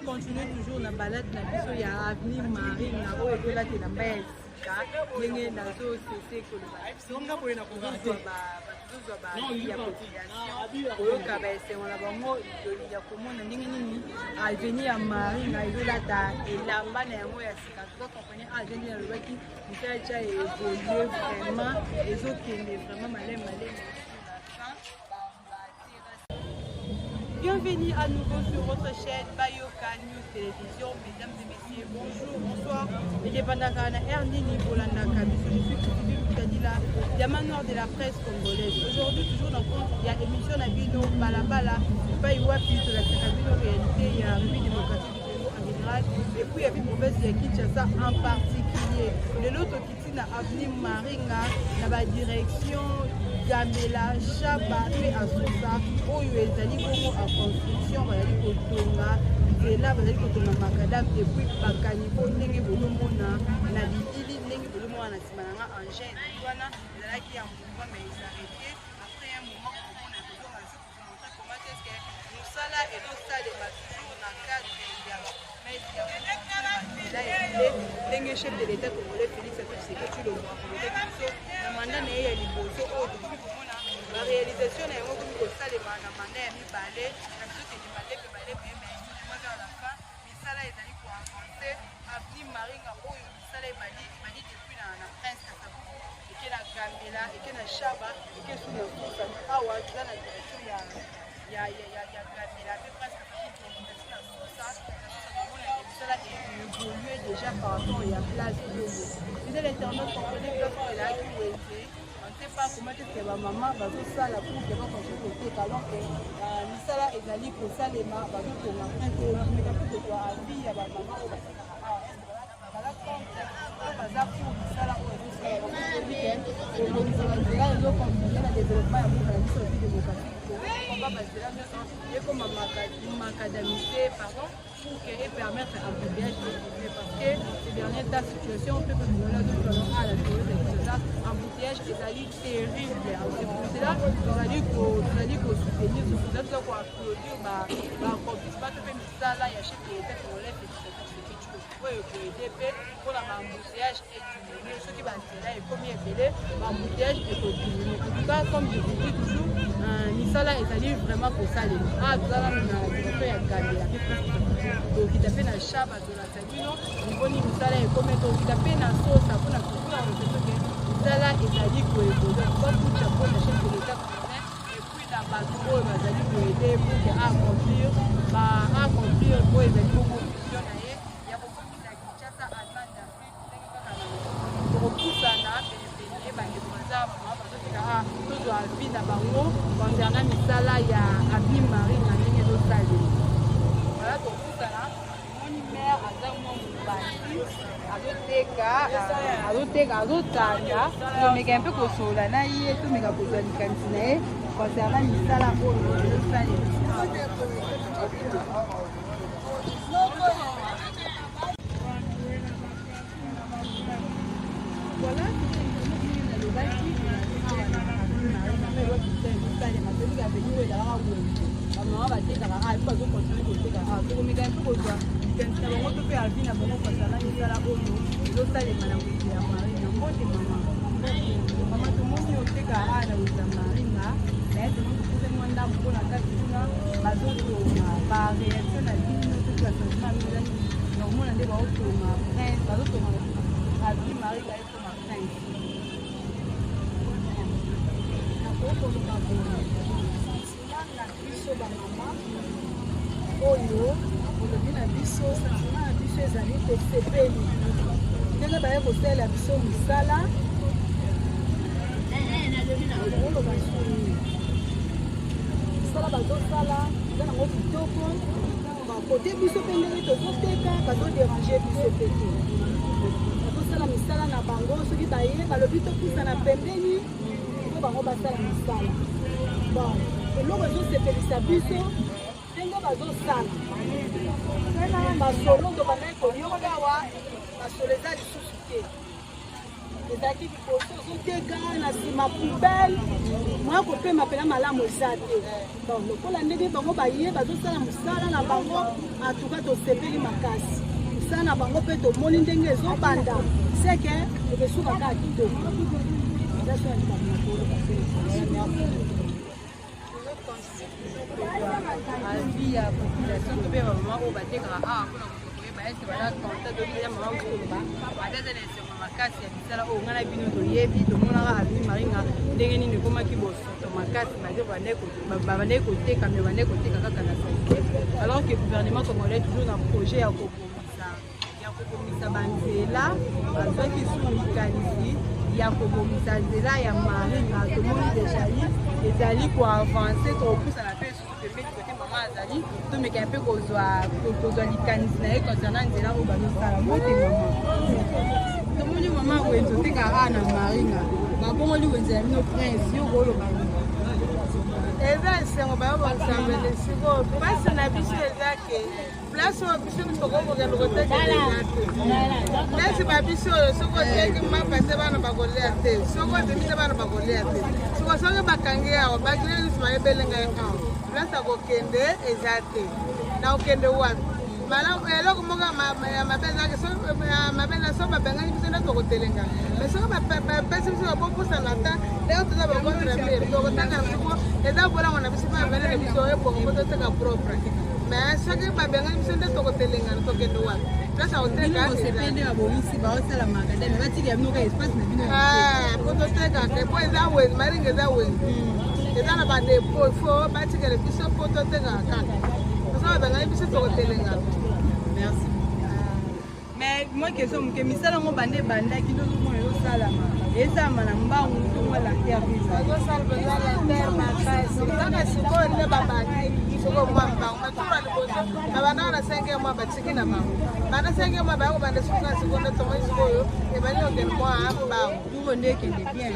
Tozo continuer toujours na balade na biso ya avenue Marine na oyo ezolatela elamba ya sika ndenge nazo sese koloba tozozwa ba ya population koyoka ba esengo na bango ya komona ndenge nini avenue ya Marine ezolata elamba na yango ya sika. Toza compagnie avenue nalobaki mosala tya évolue vraiment ezokende vraiment maleme maleme. Bienvenue à nouveau sur votre chaîne Bayoka News Télévision. Mesdames et messieurs, bonjour, bonsoir. Et dépendaka na air nini bolandaka biso. Je suis Christine Mutadila, diamant noir de la presse congolaise. Aujourd'hui, toujours dans compte, il y a émission na bino Balabala, epai wapi tolakisaka bino réalité ya République démocratique du Congo en général et puis ya ville province ya Kinshasa en particulier. Lelo tokiti na avenue Maringa na ba direction Gambela, Shaba mpe Asosa oyo ezali bongo en construction, bazali kotonga nzela, bazali kotonga macadam et puis bakanivo ndenge bozomona na bilili, ndenge bozomona na nsima na nga engin ezali wana, ezalaki ya mouvement mais esarrete après un moment. Okomona tozonga lisusu montrer comment est-ce que mosala ezosalema toujours na cadre ya bapromesse ya nzela ebele ndenge chef de l'État congolais Félix Antoine Tshisekedi Tshilombo aprometaki biso na mandat na ye ya liboso, oyo tokomi komona baréalisation na yango ekomi kosalema na mandat ya mibale na biso. Kende malembe malembe, mais sûrement vers la fin misala ezali koavance. Avenue Maringa oyo misala ebandi, ebandi depuis na Prince Kasavubu, eke na Gambela, eke na Shaba, eke su na Susa. Awa toza na direction ya Gambela mpe Prince Kasavubu, tokita na Susa. Na Susa tomona misala évolue déjà par rapport ya place oyo. Fidèle internaute, comprenez, place oyo ezalaki wenze. On ne sait pas comment est-ce que bamama bazosala pour que bacontinue koteka alors que misala ezali kosalema, bazotonga prince. Oyo mpe kozwa avis ya bamama oyo batekaka awa, baza contre to baza pour misala oyo ezosalama? Kobongisa banzela ezocontribue na développement ya mboka na biso ya démocratique. Pourquoi banzela nyonso ekoma macadamisé, pardon, pour que et permettre embouteillage d'évoluer? Parce que ces derniers temps, situation peuple congolais azozala à la période de Kinshasa, embouteillage ezali terrible. C'est pour cela tozali kosoutenir, toza koapplaudir baaccomplissement to mpe misala ya chef de l'État congolais Félix Antoine Tshisekedi Tshilombo, oyo ekoaider mpe mpona baembouteillage ediminue. Soki banzela ekomi ebele, baembouteillage ekodiminue. En tout cas, comme je vous dis toujours, misala ezali vraiment kosalema. Ah, toza nanu na direction ya Gambela mpe presque tokita mpe na Shaba, tolakisa bino liboni misala ekomi. Tokita mpe na Sosa mpona mpona soki misala ezali koévolue. Bakucha mpona chef de l'État congolais et puis na bato oyo bazali koaider pour que accomplir oyo ezali bongo vision na ye ya kokomisa Kinshasa Allemagne d'Afrique. Ndenge kaka tokopusana penepene, bandeko baza, bamama bazoteka, a tozwa avis na bango concernant misala ya avenue Marine na ndenge ezosalema. Voilà, topusana, omoni mare aza mwa mobasi, azoteka, azoteka, azotanda. Tomeka mpe kosolola na ye, tomeka kozwa likanisi na ye concernant misala oyo ezosalema. Voilà, nalobaki esalema toyebi avenue oyo ezalaka wenze, bamama batekaka a mpe bazocontinue koteka. A tokomeka mpe kozwa likanisi na bango to mpe avis na bango concernant misala oyo ezosalema na wenze ya Marina. Mbote mama. Mama, tomoni oteka a na wenze ya Marina, naye tomoni topesani mwa ndambo mpona kati kuna bazotonga. Baréaction na bino soki basentiment bino eza nini na komona nde baotonga prince, bazotonga avenue Marina ekoma prince? Nakokoloba boye, sentiment na biso bamama oyo olobi na biso, sentiment na biso ezali tosepeli ndenge baye kosalela biso mosala. Oloba soni, mosala bazosala eza nango kitoko. Bakote biso mpe ndenge tozoteka, bazoderange biso mpe te, bazosala misala na bango. Soki baye balobi topusana pembeni mpo bango basala misala. Bon, eloko ezosepelisa biso ndenge bazosala, masolo tobandaki koyoka awa, masolo eza lisusu te. Ezalaki liboso ozoteka na nsima poubelle, mwa kopema mpena malamu eza te. Bon, lokola ndenge bango baye bazosala mosala na bango, atuka tosepeli makasi. Mosala na bango mpe tomoni ndenge ezobanda, seke ekesuka kaka kitoko. Eza so ya likambo na koloba. Avis ya population to mpe bamama oyo batekaka awa mpona koyeba ese baza content. Toki eza mama koloba ata eza na esengo makasi ya misala oyo ngai na bino toyebi. Tomonaka avenue Maringa ndenge nini ekomaki bosoto makasi, babandaki koteka, me bandaki koteka kaka na saleté, alors que gouvernement congolais toujours na projet ya kobongisa banzela, azwaki su likanisi ya kobongisa nzela ya Maringa. Tomoni déjà ezali koavancer. Tokopusana mpe lisusu pembeni kote mama azali, tomeka mpe kozwa likanisi na ye concernant nzela oyo bazosala. Mbote mama. Tomoni mama wenze otekaka awa na Maringa, babongoli wenze ya bino Prince. Yo koloba nini? Eza esengo bayobongisambele. Sikoyo mpasi na biso eza ke place oyo biso tokokokende kotekela eza te. Neti babiso oyo, soki oteki mapa te, bana bakolia te. Soki obimi te, bana bakolia te. Siko soki bakangi awa, bakili nyonso bayebele ngai awa, place ya kokende eza te. Na kokende wapi? Malamu eloko moko ya mabe ezalaki mabe na so babengani biso nde tokotelenga. Mais soki bapesi biso babopusana ta ndenge toza bacontre mur, tokotanga siko eza bolango na biso mpe bavene na biso ebongo mpo toteka propre. Mais soki babengani biso nde tokotelengana, tokende wapi? Place ya koteka. Osepeli babongisi, baosala macadam, batikela bino ka espace na bino? Po totekaka, po eza wenze Maringa, eza wenze, eza na badépôt, faut batikela biso po totekaka kaka. Soki babengani biso, tokotelengana. Merci. Mais moi, question moke: misala yango bande ebandaki nde ozomona ezosalama, esalama na mbangu to mwa lenteur? Bazosala baza lenteur makasi. Kaka sikoyo nde babandi sikoyo mwa mbangu. Maturo liboso babandaka na 5 mois, batiki na bango banda 5 mois, baya kobanda sikoyo. Sikoyo nde tomoni sikoyo ebandi kokende mwa mbangu. Turo nde ekende bien.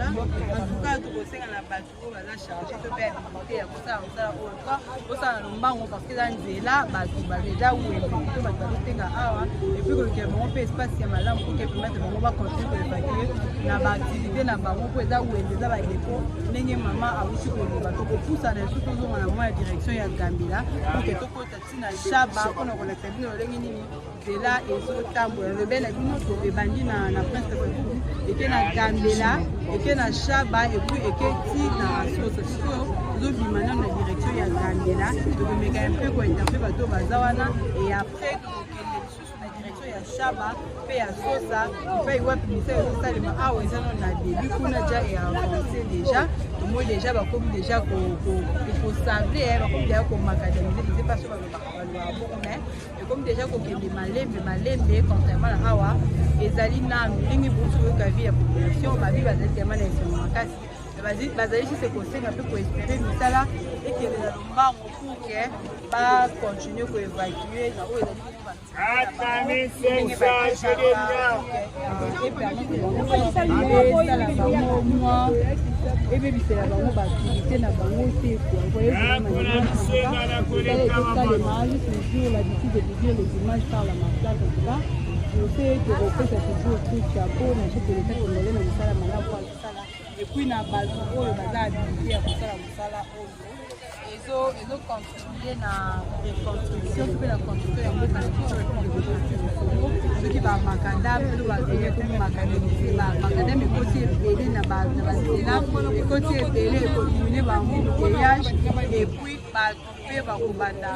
En tout cas, tokosenga na bato oyo baza chargé to mpe habilité ya kosala mosala oyo, kosala na lombango, parce que eza nzela bato eza wenze to bato bazoteka awa, et puis kolukela bango mpe espace ya malamu pour que permettre bango bacontinue koévacuer na baactivité na bango, mpo eza wenze, eza badépôt. Ndenge mama awuti koloba, tokopusana lisusu, tozonga na mwa ya direction ya Gambela pour que tokota ntina Shaba mpona kolakisa bino lolenge nini nzela ezotambola. Lobe na bino, to ebandi na Prince Kasavubu, eke na Gambela, eke na Shaba, et puis eke ti na Asosa. Sikoyo tozobima nano na direction ya Gambela, tokomeka mpe kointerpeller bato baza wana, et après tokokende lisusu na direction ya Shaba mpe ya Sosa, epai wapi misala ezosalema. Awa eza nano na début, kuna déjà eavance déjà. Tomoni déjà bakomi déjà kosabler, bakomi déjà komacadamiser, je sais pas so balobaka, balobaka bongo, mais ekomi déjà kokende malembe malembe, contrairement na awa ezali nanu. Ndenge bouti koyoka avis ya population, babi bazali tellement na esengo makasi, bazali juste kosenga mpe koespérer misala ekende na lombango pour que bacontinue koévacuer na oyo ezali ndenge esala bango mwa ebebisela bango baactivité na bango te. Ezosalema toujours l'habitude de dire les images par la maplaque. En tout cas, je sais tokopesa toujours coup de chapeau na chef de l'État congolais na mosala malamu po azosala, et puis na bato oyo baza habilité ya kosala mosala oyo ezocontribue na reconstruction mpe na construction ya mboka na biso, République démocratique du Congo. Soki bamacadam to bazeli ekomi macadamisé, bamacadam ekoti ebele na banzela, ekoti ebele, ekodiminuer baembouteillage, et puis bato mpe bakobanda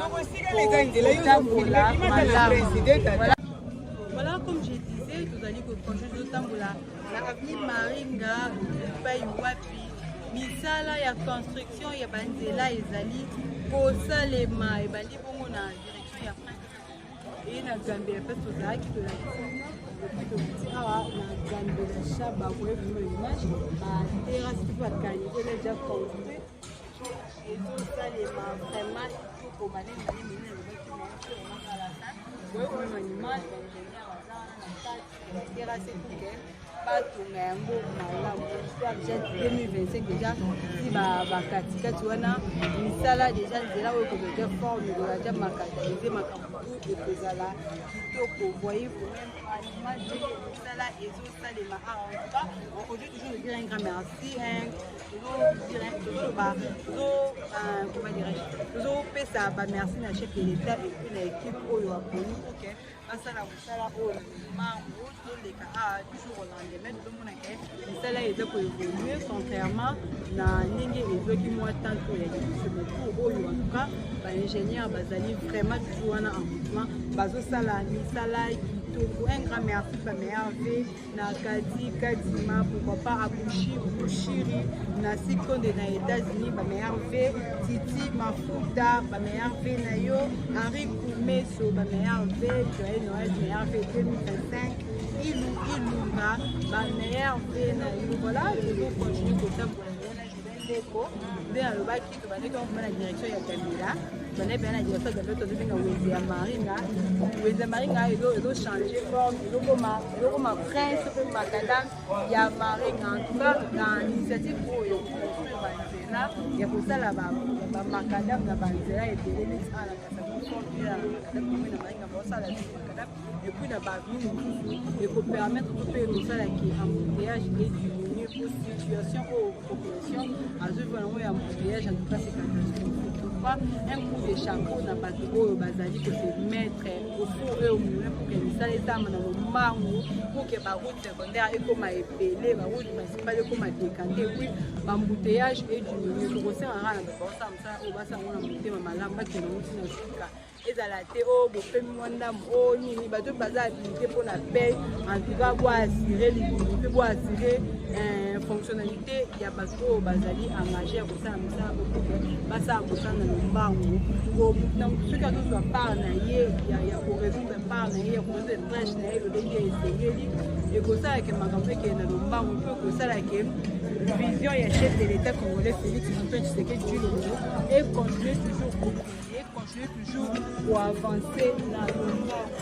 kotambola malamu. Voilà, comme je disais, tozali kocontinue, tozotambola na avenue Maringa, epai wapi misala ya construction ya banzela ezali kosalema. Ebandi bongo na direction ya Prince, eye na Gambela mpe tozalaki, tolakisi et puis tokuti awa na Gambela, Shaba. Koyebima image, baterrasse mpe bacaniveau eza déjà construit, ezosalema vraiment kitoko. Banene banene minene lobaki na la fin, boyekomema image, baingénieur baza wana na kati ya baterrasse pour que Batonga yango malamu. Histoire déjà 2025 déjà ti bakatikati wana misala déjà nzela oyo ekozala forme ekozala ja makatalize makambo tu ekozala kitoko. Voyez vous-même en image ndenge misala ezosalema awa. En tout cas, on continue toujours de dire un grand merci, tozoloba, comment dirais-je, tozopesa bamerci na chef de l'État et puis na équipe oyo aponi pour que basala mosala oyo na mango. Tozoleka awa toujours au lendemain, tozomona ke misala eza koévolue contrairement na ndenge ezwaki mwa tanto ya liboso. Mais pour oyo, en tout cas, baingénieur bazali vraiment toujours wana en mouvement, bazosala misala kitoko. Un grand merci, bameilleur v na Kadi Kadima, pourquoi pas Abushi Bushiri na Sikonde na États-Unis, bameilleur v Titi Mafuta, bameilleur v na yo Henri Kumeso, bameilleur v joyeux Noël, meilleur v 2025 Ilu Ilunga, bameilleur v na yo. Voilà, tozocontinue kotambola wana. Ndeko nde alobaki tobandaki okoma na direction ya Gambela, tobandaki mpenza na direction ya Gambela, tozobenga wenze ya Maringa. Wenze ya Maringa ezochange forme, ezokoma prince mpe macadam ya Maringa. En tout cas, na initiative oyo koconstruire banzela ya kosala bamacadam na banzela ebele neti awa na Kasavubu, na Maringa baosala macadam et puis na baavenue mosusu, ekopermettre to mpe ekosalaki embouteillage ediminue, po situation oyo population azovivre yango ya embouteillage, en tout cas, c'est catastrophique. Toutefois, un coup de chapeau na bato oyo bazali kose mettre au four et au moulin pour que misala esalama na lombangu, pour que baroute secondaire ekoma ebele, baroute principale ekoma décanté, puis baembouteillage ediminue. Tokosengaka na bato baosala mosala oyo, basala yango na motema malamu, bakende ngo ntina suka. Ezala te oyo bopemi mwa ndambo oyo nini, bato baza habilité mpona paye. En tout cas, boassure libumu mpe boassure fonctionnalité ya bato oyo bazali engagé ya kosala mosala, okoke basala mosala na lombangu. Na motu soki azozwa part na ye ya korésoudre part na ye, ya korésoudre tâche na ye lolenge esengeli, ekosalaka makambo ekende na lombangu mpe ekosalaka vision ya chef de l'État congolais Félix Antoine Tshisekedi Tshilombo et continuer toujours et continuer toujours pour avancer na lombangu.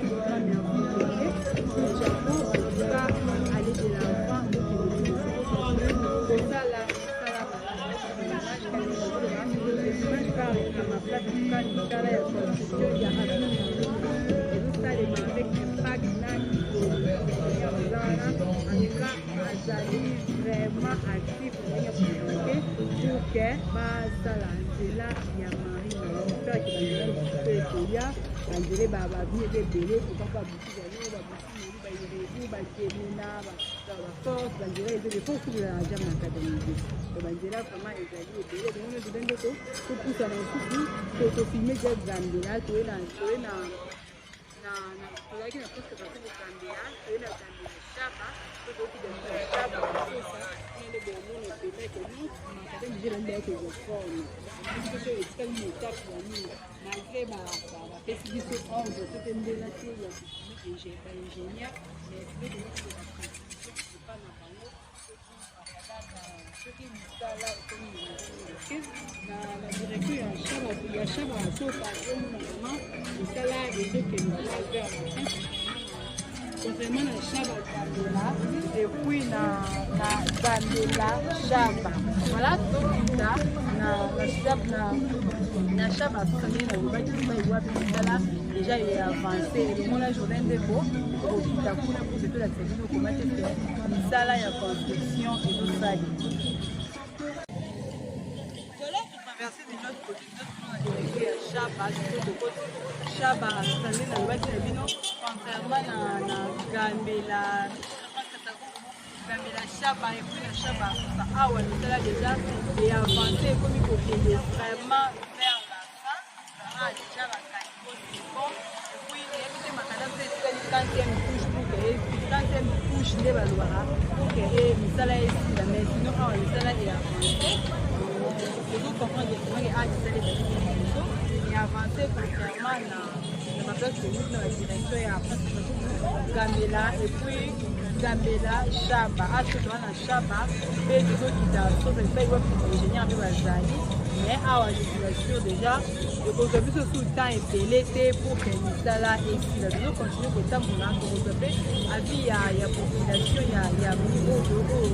Voilà, chapeau, en tout cas, aller de l'avant, kosala image par à ma place. En tout cas, misala ya construction ya avenue ezosalema avec impact na eza wana. En tout cas, azali vraiment actif ndenge ya komonte pour que basala nzela ya Marina, j'espère que banzela mosusu ekoya, banzela baavenue eza ebele, kokaka babutu yango, babutu bayirebu, bakemena, baforce, banzela eza ebele, force ezala ja macadamisé. Banzela vraiment ezali ebele. Bongo nyonso nde ndeko topusa na mosusu, tofilme ja Gambela, toye na tozalaki na presque parti de Gambela, toye na Gambela Shaba, tokoki Gambela Shaba kososa nde bomona ebeleke no macadam déjà nde yakozwa forme biso so etikali na étape ya nini, malgré bapesi biso ordre to mpe mbela te ya kofilme baingénieur, mais tokoki précision epa na bango soki misala ekomi na direction ya Shaba Soka. Ozomona vraiment misala ezokende vers la fin, contrairement na Shaba Gambela et puis na Gambela Shaba. Voilà, tokita na Shaba Soka ndenge nalobaki, epai wapi misala déjà eavance. Elongola Jourdain Ndeko, okita kuna po tolakisa bino koma te misala ya construction ezosali. Traverser de l'autre côté, ya Shaba, tokoti Shaba asande nalobaki na bino, contrairement na Gambela Shaba et puis na Shaba Asusa, awa misala déjà eavance, ekomi kokende vraiment vers la fin. Ah, déjà bacaniveau, c'est bon, et puis eyebi te macadam mpe etikali quantième couche pour que quantième couche nde balobaka pour que misala esila. Mais sinon, awa misala eavance, tozocomprendre directement ke ah, misala ezali liboso, eavance contrairement na baplace toyuti na badirection ya Gambela et puis Gambela Shaba. Aso toza na Shaba mpe tozokita soso epai wapi ingénieur mpe bazali. Mais awa, je vous assure, déjà ekozwa biso su temps ebele te pour que misala esila. Tozocontinue kotambola, tokozwa mpe avis ya population ya oyo oyo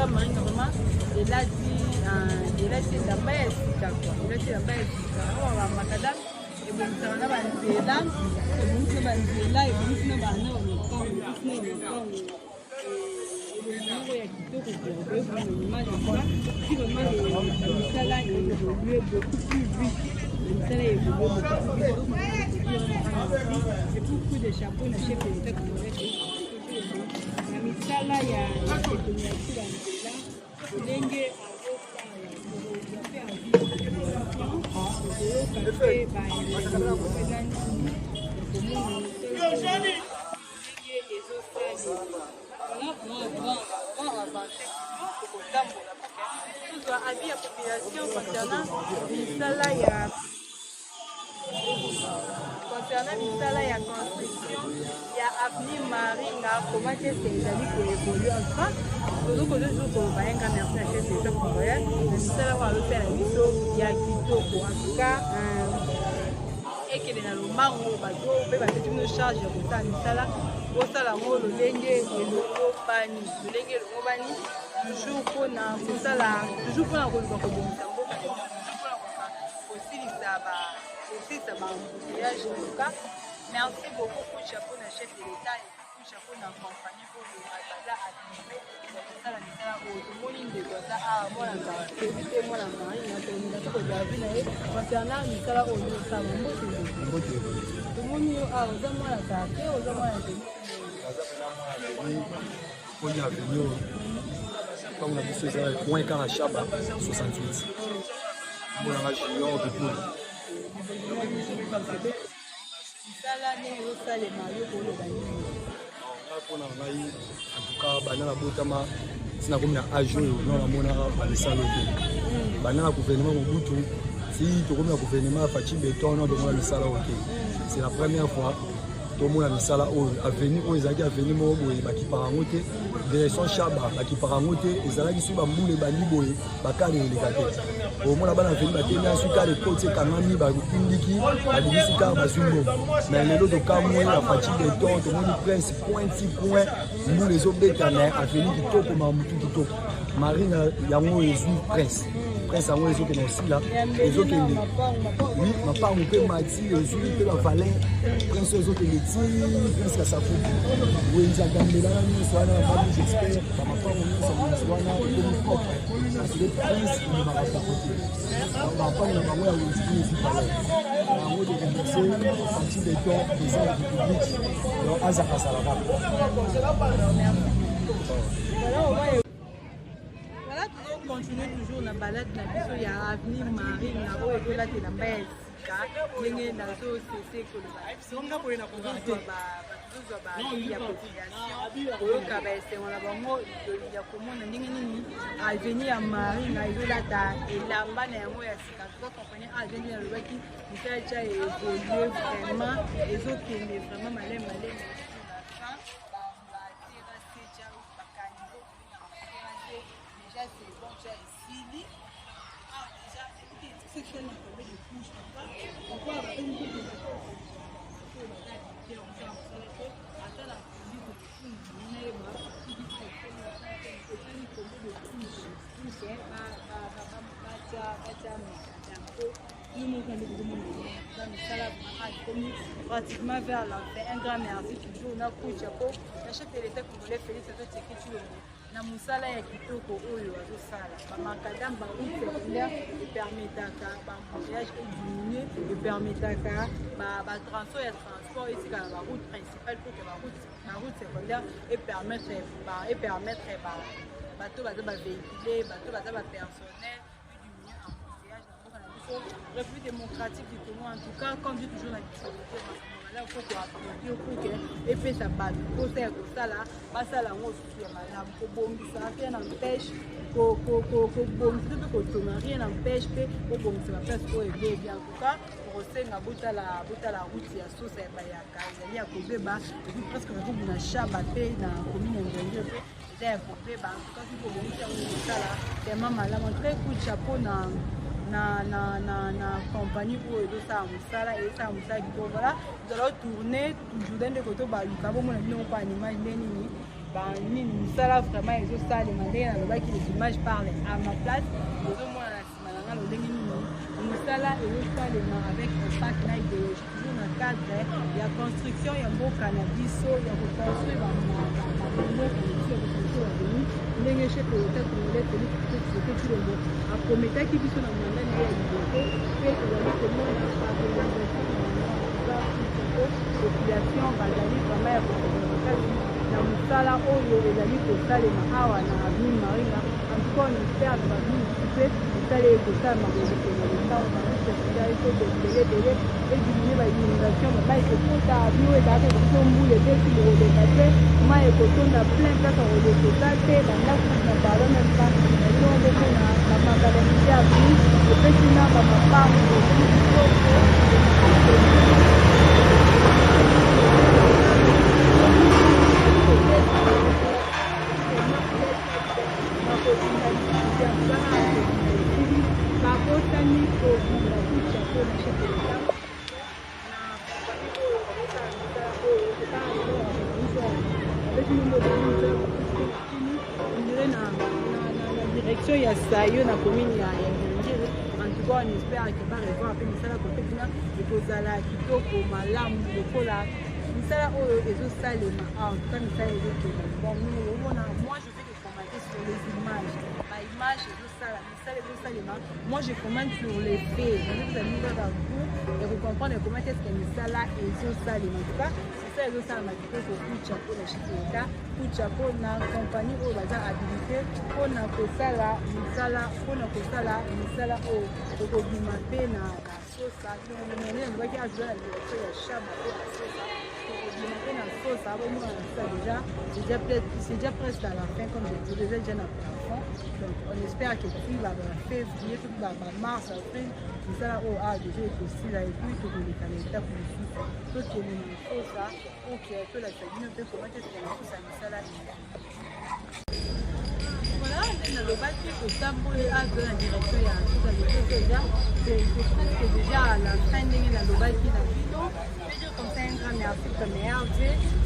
Marine vraiment elati elamba ya sika kua, elati elamba ya sika. Awa bamacadam ebongisaka na banzela, ebongisi na banzela, ebongisi na bana bamapango, ebongisi na bamapango moko ya kitoko. Image si vraiment misala évolue beaucoup plus vite, misala évolue beaucoup plus vite. Et pour coup de chapeau na chef de l'État congolais na misala ya kotonga banzela, ndenge azosala, mpe koyoka mpe baeza nini, komona ndenge ezosalema. Avancer kotambola, tozwa avis ya population concernant misala ya construction ya avenue Maringa, comment est-ce que ezali koévolue. En tout cas, tozokoza toujours koloba un grand merci na chef de l'État congolais na misala oyo azosala biso ya kitoko. En tout cas, ekende na lomango. Bato mpe bapesi bino charge ya kosala misala, bosala yango lolenge elongobani, lolenge elongobani, toujours mpona kosala, toujours mpona koluka kobongisa mboka na biso, toujours mpona kosilisa baembouteillage. En tout cas, merci beaucoup. Coup de chapeau na chef de l'État et puis coup de chapeau na compagnie oyo baza attiré ya kosala misala oyo. Tomoni ndeko aza awa, mwana quartier mpe mwana Marine, tolinga te kozwa avis na ye concernant misala oyo ozosala. Mbote. Tomoni yo awa, oza mwana quartier, oza mwana avenue? Poni avenue oyo, ntango na biso eza coin kaka Shaba 68, monanga Junior Bipuli. Misala ndenge ezosalema, yo koloba nini? Nga, mpona ngai, en tout cas, banda nabotama ntina komi na age oyo, no namona bamisala te. Banda na gouvernement Mobutu ti tokomi na gouvernement ya Fatshi Béton, no tomona misala oyo te. C'est la première fois tomona misala oyo. Avenue oyo ezalaki avenue moko boye, bakipaka yango te. Direction Shaba, bakipaka yango te. Ezalaki soki bambula ebandi boye, bakare eleka te. Omona bana avenue batemi, soki kare ekoti, ekangami, batindiki, babimisi kare, bazwi mbongo. Mais lelo tokamwe na Fatshi Béton, tomoni prince point ti point, mbula ezobeta na avenue kitoko, mamutu kitoko. Marine yango ezwi prince, prince yango ezokende kosila, ezokende. Oui, mapango mpe mati, ezwi mpe bavalin. Prince oyo ezokende ti prince Kasavubu, wenze ya Gambelana nyonso wana, bamis expert bamapango nyonso ya wenze wana ekomi propre, parce que prince ememaka bako te. Mapango na bango ya wenze kuna ezwi valeur yango. De remercier Fatshi Béton, président de la République. Donc azaka azala kaka. Voilà, tozocontinue toujours na balade na biso ya avenue Marine na oyo ezolatela mba ya sika. Ndenge nazosese koloba, tozozwa baavis ya population, koyoka baesengo na bango ya komona ndenge nini avenue ya Marine ezolata elamba na yango ya sika. Toza compagnie avenue, nalobaki misala tia évolue vraiment, ezokende vraiment maleme maleme. Baterrasse tia, bacaniveau tobenga déjà, c'est bon, tia esili. Ah, déjà section na combien de couches? Pourquoi babengi oyo baza habitué kosala mosala te? Ata na kondi kokufunda, nayeba esali combien de couches pour que batia macadam. Po yo moko nde kozomona misala ekomi pratiquement vers la fin. Un grand merci toujours na coup de chapeau na chef de l'État congolais Félix Antoine Tshisekedi Tshilombo na mosala ya kitoko oyo azosala. Bamacadam, baroute secondaire epermetaka baembouteillage ediminue, epermetaka batransport ya transport etikala baroute principale, pour que baroute secondaire epermettre bato baza bavéhicule, bato baza bapersonnel, ediminue embouteillage na mboka na biso, République démocratique du Congo. En tout cas, comme dit toujours na biso, malamu faut koapplaudir pour que epesa bato mposa ya kosala, basala yango susu ya malamu. Kobongisa, rien n'empêche kobongisa mpe kotonga, rien n'empêche mpe kobongisa baplace oyo ebebi. En tout cas, kosenga botala, botala route ya Sosa ya Bayaka, ezali ya kobeba. Et puis presque bakobu na Shaba mpe na commune ya Ngenge mpe eza ya kobeba. En tout cas, soki kobongisa yango, kosala tellement malamu. En tout cas, coup de chapeau na Na, na, na, na compagnie oyo ezosala mosala, ezosala mosala kitoko. Voilà, nous allons tourner toujours d'un côté, baluka bomona bino moko animage nde nini banini mosala vraiment ezosalema. Ndenge nalobaki, les images parlent à ma place. Ozomona na nsima na nga lolenge nini mosala ezosalema avec impact na idéologie, toujours na cadre ya construction ya mboka na biso, ya koconstruire bamboka na biso, ya koconstruire avenir, ndenge chef de l'État congolais Félix Tshisekedi Tshilombo aprometaki biso na mandat na ye ya liboso. Mpe tozali komona baréalisation na population bazali vraiment ya kosepela makasi na mosala oyo ezali kosalema awa na avenue Maringa. En tout cas, on espère na baavenue mosusu mpe mosala ekosalema kokokende lotango, baroute secondaire ekota ebele ebele, ediminue bainondation, bamai ekota. Avenue oyo ezalaka biso, mbula ebeti, bokoleka te, mai ekotonda plein place ya koleka eza te. Bandako na parlons même pas. Bino bomona bamacadamiser avenue, epesi na bamapango kitoko. Babotani kobunda kucha mpona chef de l'État na compagnie oyo bakosala mosala oyo. Ondire na direction ya Sayo, na commune ya Ngiri. En tout cas, on espère que barevoir mpe misala kote kuna ekozala kitoko malamu lokola misala oyo ezosalema awa. En tout cas, misala ezokende bon. Omona, moi je vais commenter sur les images, baimage ezosala misala ezosalema. Moi, je commente sur les faits. Vous kaka goût ya kocomprendre comment est ce que misala ezosalema. En tout cas, misala ezosalama kitoko. Kucha mpona chef de l'État, kucha mpona compagnie oyo baza habilité mpona kosala misala, mpona kosala misala oyo okobima mpe na Sosa. Alobaki azwa na direction ya Shaba mpe na Sosa, tokobima mpe na Sosa. Bomona na Sosa déjà, c'est déjà presque à la fin, comme je dis, déjà déjà na plafond. Donc on espère que puis ba février soki ba mars, avril, misala oyo awa déjà ekosila et puis tokoleka na étape mosusu. Tokende na Sosa, ok, tolakisa bino mpe comment est-ce que na Sosa misala. Voilà, nde nalobaki, kotamboli azo na direction ya Sosa. Déjà, c'est presque déjà à la fin, ndenge nalobaki na bino. Je dire comme ça un grand merci, première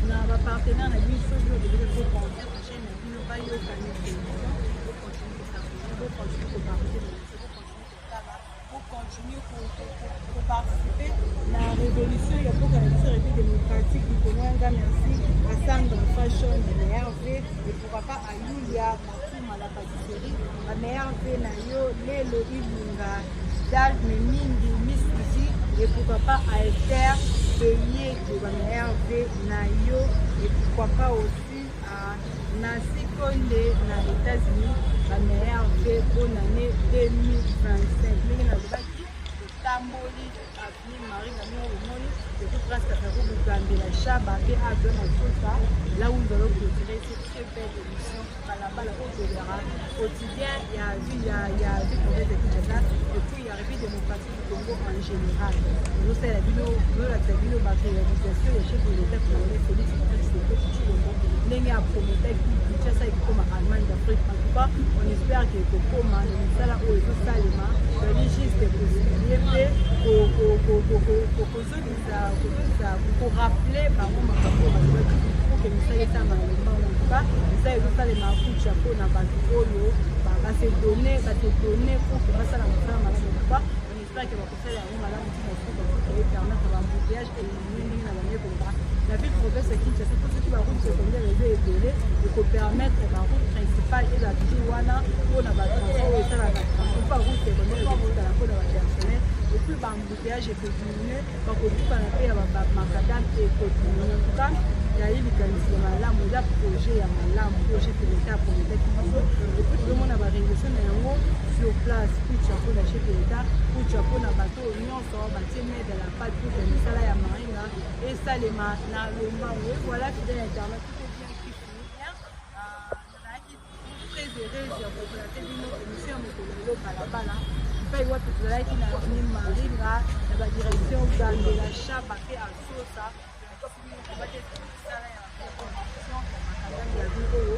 na bapartenaire na biso. Bino debele boconfier na chaîne na bino Bayokani Télévision. Bocontinue kos'abonner, bocontinue kopartager na biso, bocontinue kotala, bocontinue koparticiper na révolution ya mboka na biso, République démocratique du Congo. Un grand merci à Sandra Fashion de Merve et pourquoi pas à Yulia Matuma, la pâtisserie à Merve na yo lelo Ilunga Dalme mingi Misuzi et pourquoi pas à Esther Beyeke, bamerve na yo, et pourquoi pas aussi à Nancy Konde na États-Unis, bamerve. Bonne année 2025. Ndenge nalobaki, totamboli avenue Marie na omoni surtout presque affaire kogambela Shaba mpe azo na Sosa, là où nous allons clôturer cette très belle émission Balabala oyo tolobaka quotidien ya ville, ya ville province de Kinshasa et puis ya République démocratique du Congo en général. Tozosalela bino, tozolakisa bino baréalisation ya chef de l'État congolais Félix Tshisekedi Tshilombo, ndenge aprometaki Kinshasa ekokoma Allemagne d'Afrique. En tout cas, on espère que ekokoma na misala oyo ezosalema. Ezali juste kosouligner mpe kozongisa, kozongisa, korappeler bango makambo oyo balobaki pour que misala esalama na lombango. En tout cas, misala ezosalema. Kucha mpona bato oyo base donner, base donner pour que basala mosala malamu. En tout cas, on espère que bakosala yango malamu ntina suka pour que epermettre baembouteillage élimine, ndenge na bango koloba na ville province ya Kinshasa. Po soki baroute secondaire eza ebele, ekopermettre baroute principale ezala toujours wana mpona batransport oyo esalaka transport. Baroute secondaire ekozala mpona bapersonnel et puis baembouteillage ekodiminuer, bakobukana mpe ya bamacadam ekodiminuer. En tout cas, yayi likanisi ya malamu, eza projet ya malamu oyo chef de l'État aprometaki biso et puis tozomona baréalisation na yango sur place. Kucha mpona chef de l'État, kucha mpona bato oyo nyonso batie main dans la pâte pour que misala ya Maringa esalema na lombango. Et voilà, fidèle internaute, tout est bien qui finit bien. Nazalaki très heureuse ya koprésenter bino émission ya mokolo lelo Balabala, epai wapi tozalaki na avenue Maringa, na badirection Gambela, Shaba mpe Asosa. Misala ya construction ya kati ya ville oyo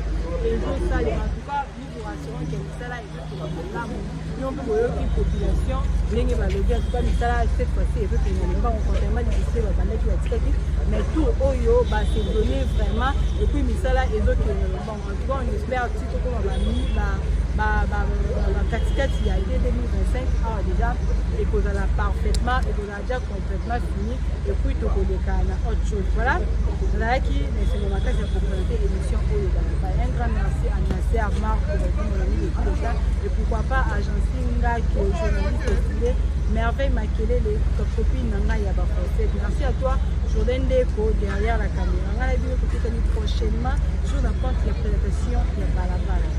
ezosalema. En tout cas, nous vous rassurons que misala ezokende malamu. Bino mpe boyoki population ndenge balobi. En tout cas, misala cette fois-ci ezokende na lombango, contrairement liboso babandaki batikaki, mais tour oyo base donné vraiment et puis misala ezokende na lombango. En tout cas, on espère ti tokoma bakatikati ya été 2025 awa, déjà ekozala parfaitement, ekozala déjà complètement fini et puis tokoleka na autre chose. Voilà, nazalaki na esengo makasi ya koprésenter émission oyo Balabala. Un grand merci à Nasser Marc, mon ami de tout le temps, et pourquoi pas agence Ngaki, journaliste stylé Merveille Makelele, copine na ngai ya bafrançais. Merci à toi, Jourdain Ndeko, derrière la caméra. Ngai na bino, tokutani prochainement sur la compte ya présentation ya Balabala.